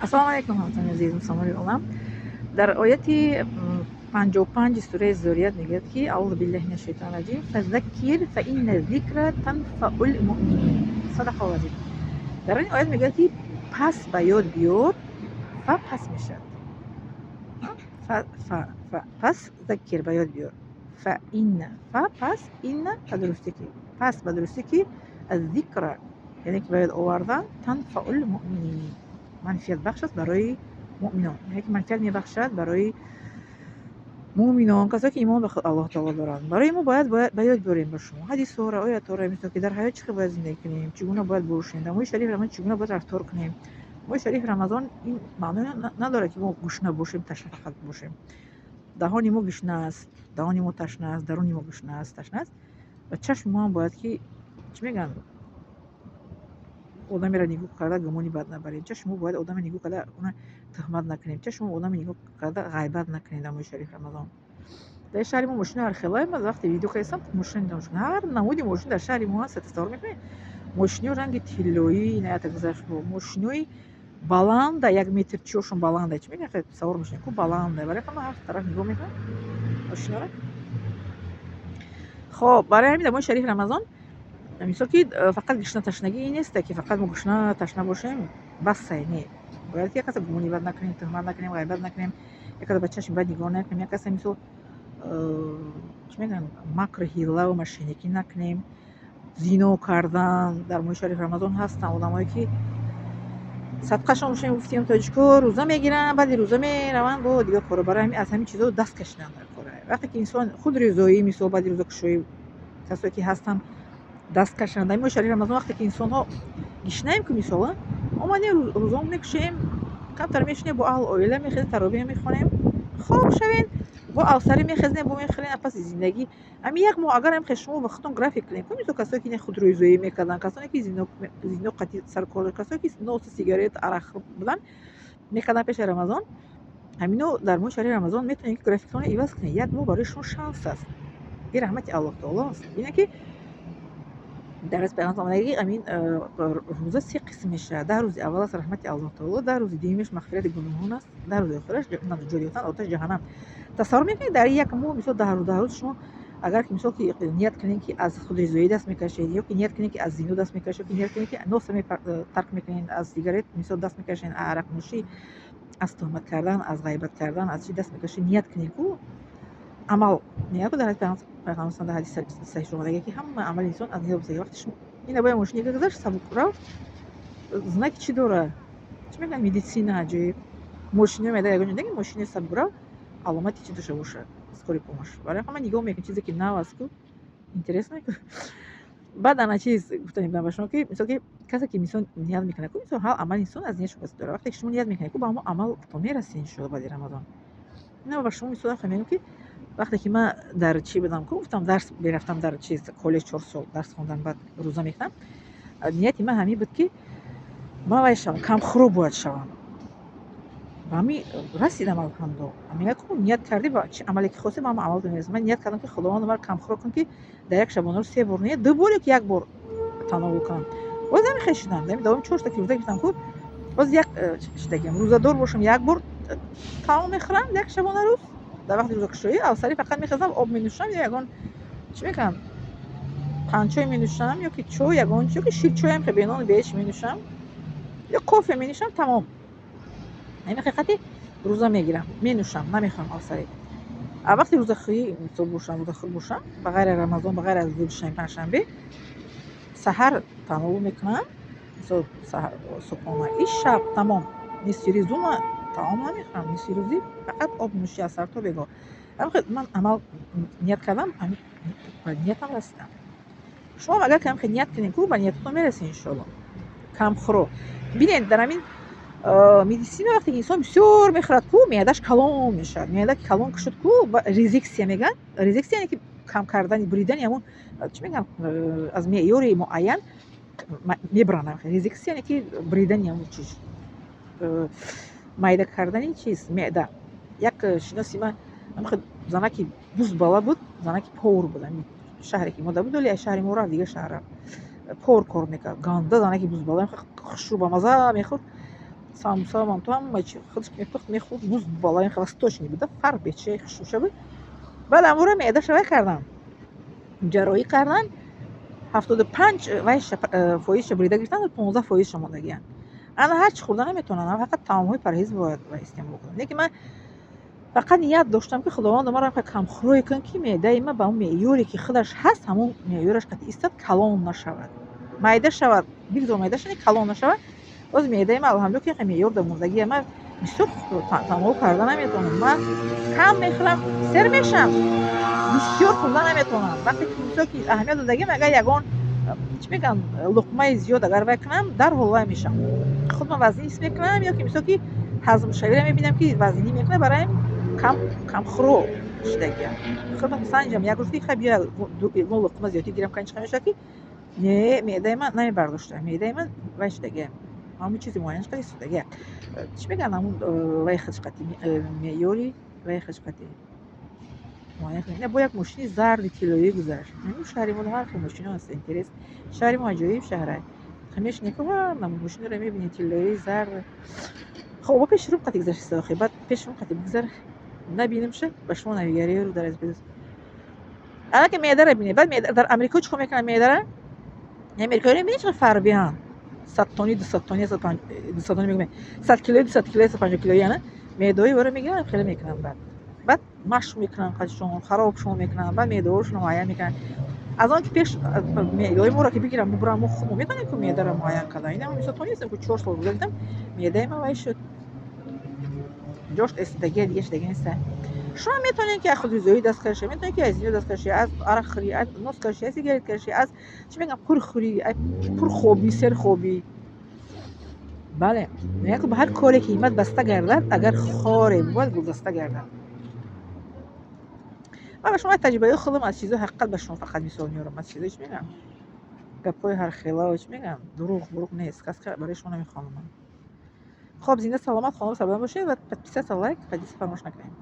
Ассалому алайкум, ҳамватанони азиз, мусалмони олам. Дар ояти 55-и сураи Зорият мегӯяд, ки أعوذ بالله من الشيطان الرجيم، فذكر فإن الذكرى تنفع المؤمنين. صدق الله العظيم. Дар ин оят мегӯяд, ки пас ба ёд биёр, фа пас мешавад. Фа, фа, фа, пас ذكر ба ёд биёр. فإن, фа пас, إن ба дурустӣ ки. Пас ба дурустӣ ки الذكرى, яъне ки ба ёд овардан, تنفع المؤمنين. Манфиатбахш аст барои муъминон, яъне ки манфиат мебахшад барои муъминон, касое ки имон ба Аллоҳ таоло доранд. Барои мо бояд ба ёд биёрем ба шумо ҳадисҳоро, оятҳоро, мисол ки дар ҳаёт чӣ хел бояд зиндагӣ кунем, чӣ гуна бояд бошем, дар моҳи шарифи Рамазон чӣ гуна бояд рафтор кунем. Моҳи шарифи Рамазон ин маъное надорад, ки мо гушна бошем, ташна фақат бошем. Даҳони мо гушна аст, даҳони мо ташна аст, даруни мо гушна аст, ташна аст ва чашми мо ҳам бояд ки, чӣ мегӯянд, одамеро нигоҳ карда гумони бад набарем. Чашми мо бояд одаме нигоҳ карда она туҳмат накунем. Чашми мо одаме нигоҳ карда ғайбат накунем дар моҳи шарифи Рамазон. Дар шаҳри мо мошина ҳархелае. Ман вақте видео кардастам, мошина дидам. Ҳар намуди мошин дар шаҳри мо ҳаст, тасаввур мекунед? Мошиниҳо ранги тиллоӣ наята гузашт, мошинои баланда, як метр чиёшон баланда, чӣ мегӯянд, савор мешавем ку, баланда. Барои ҳама ҳар тараф нигоҳ мекунам мошинаро. Хоб, барои ҳамин дар моҳи шарифи Рамазон, мисол ки фақат гушна ташнагӣ ин неста, ки фақат мо гушна ташна бошем, бассай, не. Бояд ки як каса гумони бад накунем, туҳмат накунем, ғайбат накунем, як каса ба чашми бад нигоҳ накунем, як каса, мисол, чӣ мегӯянд, макру ҳиллаву мошенникӣ накунем, зино кардан. Дар моҳи шарифи Рамазон ҳастанд одамое, ки садқашон бошем, гуфтем, тоҷико рӯза мегиранд, баъди рӯза мераванд бо дигар коро. Барои ҳамин аз ҳамин чизо даст кашидан дар кора. Вақте ки инсон худ ризоӣ, мисол, баъди рӯзакушоӣ касое ки ҳастанд, даст кашанд. Дар моҳи шарифи Рамазон, вақте ки инсонҳо гишнаем ку, мисол, омадем, рӯзамо мекушем, камтар мешинем бо аҳлу оила, мехезем, таровеҳ мехонем, хоб шавем, бо авсарӣ мехезем, бо мехӯрем. Паси зиндагӣ ҳамин як моҳ агар ҳам шумо ба худтон график кунем, мисол, касое ки худрӯзоӣ мекарданд, касоне ки зино қатъи саркор, касое ки носу сигарет, арақ буданд мекарданд пеши Рамазон, ҳамино дар моҳи шарифи Рамазон метавонед ки графиктонро иваз кунед. Як моҳ барои шумо шанс аст, ин раҳмати Аллоҳ таоло аст. Бинед, ки дар аз пайғамбар омадаги, ҳамин рӯза се қисм мешавад: 10 рӯзи аввал аст раҳмати Аллоҳ таоло, 10 рӯзи дуюмаш мағфирати гуноҳон аст, 10 рӯзи охираш наҷот ёфтан оташи ҷаҳаннам. Тасаввур мекунед, дар як моҳ, мисол, 10 рӯз, 10 рӯз шумо агар ки, мисол, ки ният кунед, ки аз худризоӣ даст мекашед, ё ки ният кунед, ки аз зино даст мекашед, ё ки ният кунед, ки носа тарк мекунед, аз сигарет, мисол, даст мекашед, аз арақнӯшӣ, аз туҳмат кардан, аз ғайбат кардан, аз чӣ даст мекашед, ният кунед ку, амал ният ку. Дар ҳадиси пайғамбар, дар ҳадиси саҳиҳ омадагӣ, ки ҳама амали инсон аз ният бозагӣ. Вақте шумо ина боя мошине гузашт, сабукрав, знаки чӣ дорад, чӣ мегӯянд, медицина аҷоиб мошино меда, ягон ҷо мошини сабукрав аломати чӣ дошта бошад? Скорый помощь. Барои ҳама нигоҳ мекунед, чизе ки нав аст ку, интересно ку. Баъд ана чиз гуфтанем ба шумо, ки мисол, ки касе ки, мисол, ният мекунад ку, мисол, ҳал амали инсон аз ниятш вобаста дорад. Вақте ки шумо ният мекунед ку, ба ҳамон амал то мерасед, иншоалло, баъди Рамазон. Ина ба шумо мисол мегӯям, ки вақте ки ман дар чӣ будам ку, гуфтам, дарс мерафтам дар чиз, коллеҷ, 4 сол дарс хондан, баъд рӯза мекунам, нияти ман ҳамин буд, ки ман вай шавам, камхӯрок бояд шавам. Ба ҳамин расидам, алҳамдулилло. Мегӯяд ку, ният кардӣ, ба чӣ амале ки хостӣ, ба ҳамон амал мерасӣ. Ман ният кардам, ки Худованд маро камхӯрок кун, ки дар як шабонарӯз се бор не, ду бор ё ки як бор тановул кунам. Боз ҳамин хел шудам. Дар давоми чорта ки рӯза гирифтам ку, боз як шидагиам рӯзадор бошам, як бор таом мехӯрам як шабонарӯз дар вақти рӯзакушоӣ, авсарӣ фақат мехезам, об менӯшам ё ягон, чӣ мегӯям, қандчой менӯшам, ё ки чой, ягон чӣ, ё ки ширчойам ки бенону беҳеч менӯшам, ё кофе менӯшам, тамом. Ҳамин ҳақиқати рӯза мегирам, менӯшам, намехӯрам авсарӣ. А вақте рӯзахӯрӣ, мисол, бошам, рӯзахӯр бошам, ба ғайри Рамазон, ба ғайр аз рӯзи душанбе, панҷшанбе, саҳар тановул мекунам, мисол, субҳона и шаб тамом, нисфи рӯзума таом намехӯрам, нисфи рӯзӣ фақат об нӯшӣ аз сар то бегоҳ. Ман амал ният кардам, ба ниятам расидам. Шумо агар кам ният кунед ку, ба ниятатон мерасед, иншоалло. Камхӯро бинед, дар ҳамин медицина вақте ки инсон бисёр мехӯрад ку, меъдаш калон мешавад. Меъда ки калон шуд ку, резексия мегӯянд. Резексия яъне ки кам кардани, буридани ҳамон, чӣ мегӯям, аз меъёри муайян мебуранд. Резексия яъне ки буридани ҳамон чиз, майда кардани чиз, меъда. Як шиноси ман занаки бузбала буд, занаки повар буд. Шаҳре ки мо дар буд, вале аз шаҳри мо рафт дигар шаҳр, рафт, повар кор мекард. Ганда занаки бузбала, хушрӯ, ба маза мехӯрд. Самбуса, манту, ҳама чи худаш мепухт, мехӯрд, музд болои восточный буда, фарбечаи хушрӯша буд. Баъд амура меъдаша вай кардан, ҷарроҳӣ кардан, 75 вайша фоизша бурида гирифтан, 15 фоизша мондагиянд. Ана ҳарчи хӯрда наметавонанд, фақат таомҳои парҳез бояд истеъмол кунанд. Лекин ман фақат ният доштам, ки Худованд маро камхӯрое кун, ки меъдаи ман ба он меъёре, ки худаш ҳаст, ҳамон меъёраш қатъи истад, калон нашавад, майда шавад, бигзор майда шавад, калон нашавад. Боз меъдаи ман, алҳамдулилла, ки меъёр дар мондагия. Ман бисёр таомҳо карда наметавонам. Ман кам мехӯрам, сер мешавам, бисёр хӯрда наметавонам. Вақте ки, мисол, ки аҳамият додагим, агар ягон, чӣ мегӯянд, луқмаи зиёд агар вай кунам, дарҳол вай мешавам, худман вазнин ҳис мекунам, ё ки, мисол, ки ҳазмшавиро мебинам, ки вазнинӣ мекунад. Барои ҳамин камхӯро шудагиам. Худам санҷам, як рӯз ки хай, биё, ягон луқма зиёдӣ гирам, кан чӣ мешавад, ки не, меъдаи ман намебардошта, меъдаи ман вай шудагиам, ҳамон чизи муайянаш қати истодагиам, чӣ мегӯянд, ҳамун вай худш қати, меъёри вай худш қати муайян кунем. Ина бо як мошини зарди тиллоӣ гузашт. Шаҳри мо ҳар хел мошино ҳаст, интерес. Шаҳри мо аҷоиб шаҳра. Ҳамешне ку ҳар намуд мошиноро мебинӣ, тиллоӣ, зард. Хоб, ба пеши рӯм қати гузашт, охи баъд пеши рӯм қати бигзар, набинемша, ба шумо навигариёру дар аз. Ана ки меъдара бинед. Баъд дар Амрико чӣ кор мекунанд меъдара? Америкоиро мебинед, чӣ фарбиҳанд, 100 тони, 200 тони, 200 тони мегӯем, 100 килои, 200 килои, 150 килои. Ана меъдаҳои ора мегиранд, хеле мекунанд, баъд машқ мекунанд, қадшон харобшон мекунанд, баъд меъдаҳошонро муайян мекунанд. Аз он ки пеш меъдаҳои моро ки бигиранд, бубуранд, мо худмо метавонем ку меъдаро муайян кардан. Ина мисол тонистем ку 4 сол гузаштам, меъдаи ман вай шуд, ҷош эстодагия, дига шудаги неста. Шумо метавонед, ки аз худризоӣ даст кашед, метавонед, ки аз зино даст кашед, аз арақхӯрӣ, аз нос кашӣ, аз сигарет кашӣ, аз, чӣ мегӯям, пурхӯрӣ, пурхобӣ, серхобӣ. Бале, мегӯянд ку ба ҳар коре ки ҳиммат баста гардад, агар хоре бувад, гулдаста гардад. Ман ба шумо аз таҷрибаҳои худам, аз чизҳои ҳақиқат ба шумо фақат мисол меорам. Аз чизҳои, чӣ мегӯям, гапҳои ҳархелао, чӣ мегӯям, дурӯғ буруғ нест, сказка барои шумо намехонам. Хоб, зинда, саломат, хонаву сарбаланд бошед ва подписаться, лайк, поделиться фаромӯш накунед.